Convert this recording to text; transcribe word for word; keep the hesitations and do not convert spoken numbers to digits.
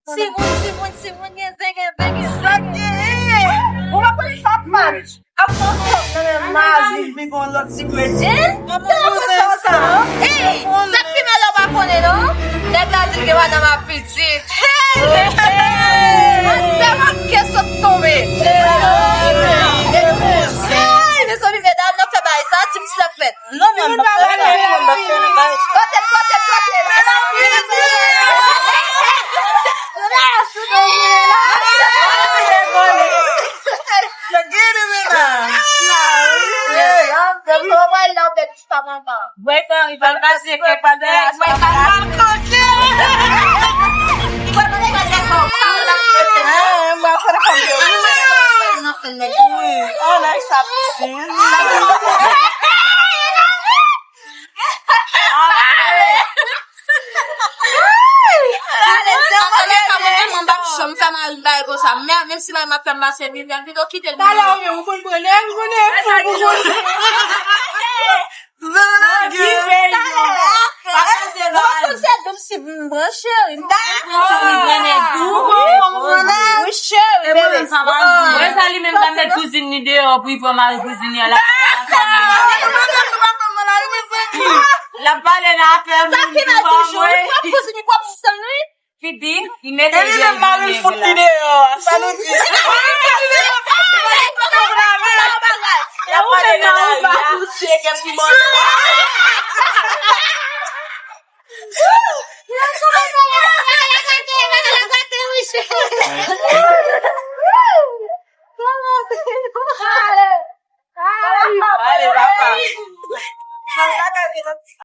Timoun, timoun, timoun, gen zen, gen ben, gen zen. Sa k genyen? Ou pa konn sa ap match. Ap pran kòb nan men mari. Vin gon lòt ti kretyen. Hein? Kòman ou fè sa? Ey, sa k pi mal la ou pa konnen non? Nèg la di l gen madanm ak pitit. Hey! Hey! Pastè Marc sot tonbe. Hey! Hey! Mezanmi, medam, n ap fè bagay sa, ti misye ap fèt. Non, non, non. Kote, kote, kote. Boyfriend, il va passer quelque part de la soirée. Oh, nice. Antann ka mwen menm, mwen p ap janm fè mari m bagay konsa. Men, menm si mari m ap fè m mache, m vin, m vin kite l. Talè ou menm, ou konn pran lè, ou konn fou, ou konn. Mwen konn se dous si m pran cheri. M ta pran cheri, gran nèg tou. Wi, cheri, bebe. Mwen sa li menm ka met kouzin li deyò pou li pran mari kouzin li an la. L ap pale nan afè moun. Sa ki mal toujou, wi. Pwòp kouzin li, pwòp san, wi. Pipi, li mete. E li menm mari l fout li deyò a, sa nou di? E ou menm nan ou pa fout.